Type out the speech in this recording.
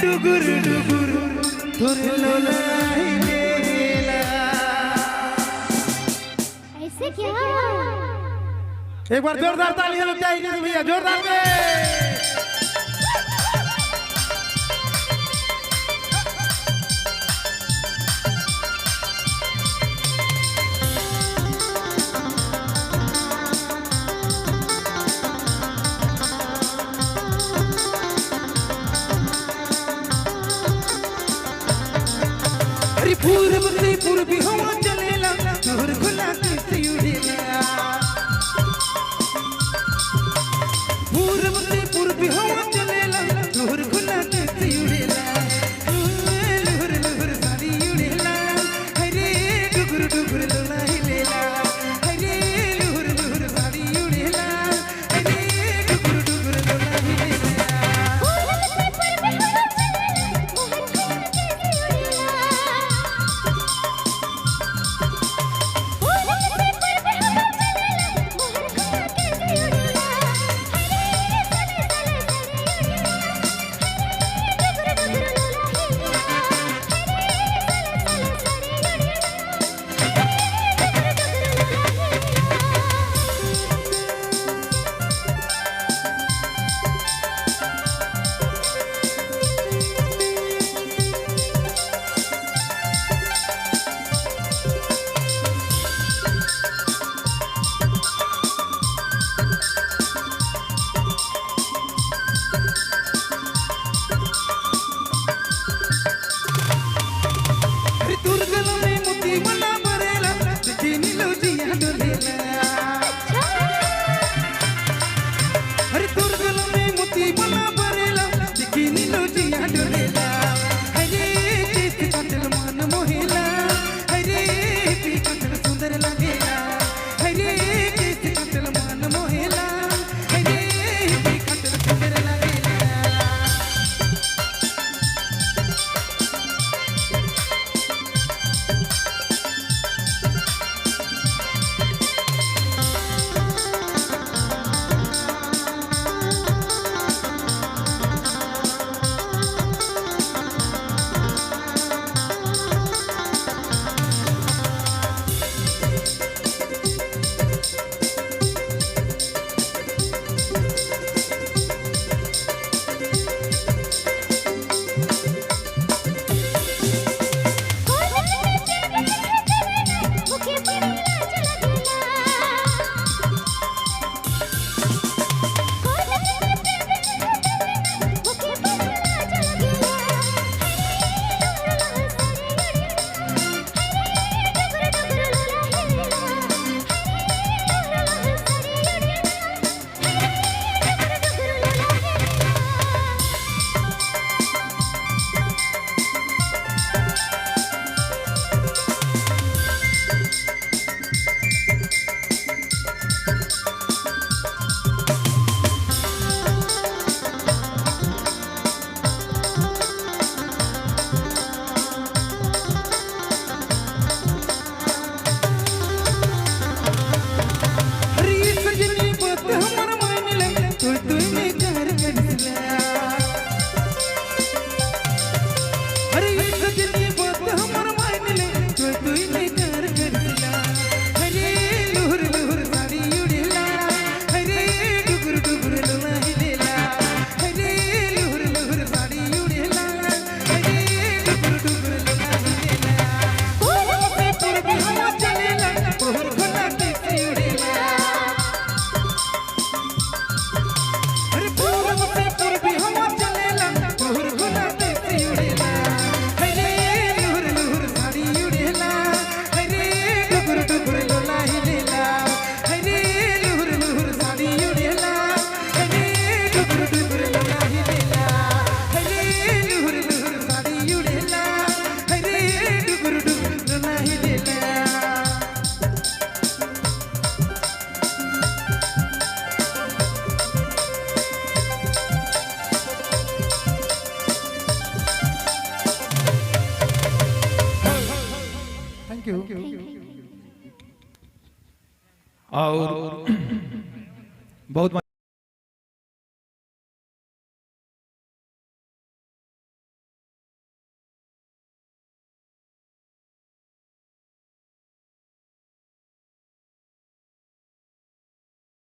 डुगुर डुगुर तोर लोला हिलेला। ऐसे क्या? एक बार जोरदार ताली हो चाहिए भैया, जोरदार से। अरे पूरब से पूर्वी हवा चलेला, तोहर खुला केस उड़ेला। पूरब से पूर्वी हवा चलेला, तोहर खुला केस उड़ेला। लुहुर लुहुर साड़ी उड़ेला, हरे डुगुर डुगुर लोला हिलेला। हरे लुहुर लुहुर साड़ी उड़ेला, हरे डुगुर डुगुर लोला हिलेला। पूरब से पूर्वी हवा चलेला, मोहर खुला केस उड़ेला। पूरब से पूर्वी हवा चलेला, मोहर खुला केस उड़ेला। हरे सले सले सले उड़ेला, हरे डुगुर डुगुर लोला हिलेला। हरे सले सले सले उड़ेला, हरे डुगुर डुगुर लोला हिलेला। अरे दुर्गल में मोती वाला बरेला, चीनी लो जिया डोलेला। अरे दुर्गल में मोती वाला बरेला, चीनी लो जिया डोलेला। अरे केस काटल मन मोहेला, अरे पी काटल सुंदर लागेला। अरे केस काटल मन मोहेला, अरे पी काटल सुंदर लागेला। पूरब से पूर्वी हवा चलेला, मुखे बड़ी लाज लगेला। पूरब से पूर्वी हवा चलेला, मुखे बड़ी लाज लगेला। हरे लुहुर लुहुर साड़ी उड़ेला, हरे डुगुर डुगुर लोला हिलेला। हरे लुहुर लुहुर साड़ी उड़ेला, हरे डुगुर डुगुर लोला हिलेला। अरे सजनी बात हमर मान ले, तू तू में कर करसला। अरे सजनी बात हमर मान ले, तू तू में कर करसला। अरे लुहुर लुहुर साड़ी उड़ेला, अरे डुगुर डुगुर लोला हिलेला। अरे लुहुर लुहुर साड़ी उड़ेला, अरे डुगुर डुगुर लोला हिलेला। पूरब से पूर्वी हवा चलेला, तोहर खुला केस उड़ेला। अरे पूरब से पूर्वी हवा चलेला, तोहर खुला केस उड़ेला। अरे लुहुर लुहुर साड़ी उड़ेला, अरे डुगुर डुगुर लोला हिलेला। अरे लुहुर लुहुर साड़ी उड़ेला, अरे डुगुर डुगुर लोला हिलेला। अरे लुहुर लुहुर साड़ी उड़ेला, अरे डुगुर डुगुर लोला हिलेला। Thank you. और बहुत